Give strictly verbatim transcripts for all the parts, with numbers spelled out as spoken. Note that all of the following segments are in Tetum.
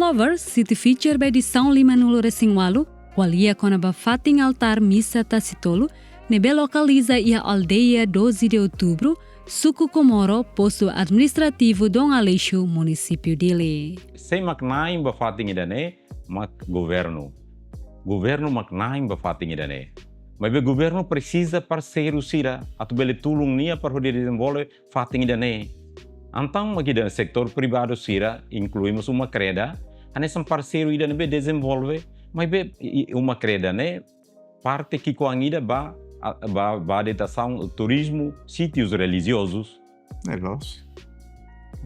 Over City Feature ba edisaun lima-nulu resin ualu, ko'alia kona-ba fatin altár misa Tasitolu, ne'ebé lokaliza iha aldeia doze de Outubro, suku Comoro, postu administrativu Dom Aleixo, munisípiu Dili. Sé mak na'in ba fatin ida-ne'e, mak governu. Governu mak na'in ba fatin ida-ne'e. Maibé governu presiza parseiru sira atu bele tulun nia para hodi dezenvolve fatin ida-ne'e. Entaun mak ida setór privadu sira, inklui mós Uma Kreda, hanesan parseiru ida ne'ebé dezenvolve, maibé i-, i-, Uma Kreda ne'e parte ki'ikoan ida ba, a, ba, ba dedicação turismo, sítios religiosos. É loos.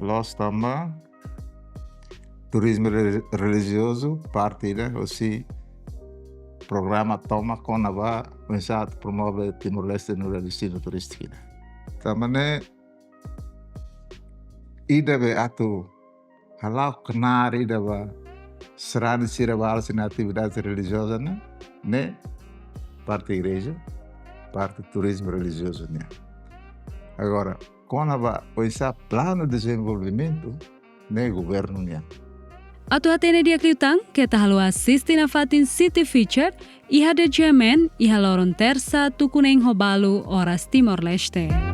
Loos tanba turizmu re-, relijiozu parte ida hosi programa tomak kona-ba oinsá atu promove Timor-Leste nu'udar destinu turístiku ida. Tanba ne'e ida be atu hala'o knaar ida ba sarani sira ba halo sira-nia atividade relijioza ne'e, ne'e parte igreja, parte turizmu relijiozu nian. Agora, kona-ba oinsá planu dezenvolvimentu, ne'e governu nian. Atu hatene di'ak liután, keta haluha asiste nafatin City Feature iha D J M N, iha loron tersa, tuku neen ho balu, oras Timor-Leste.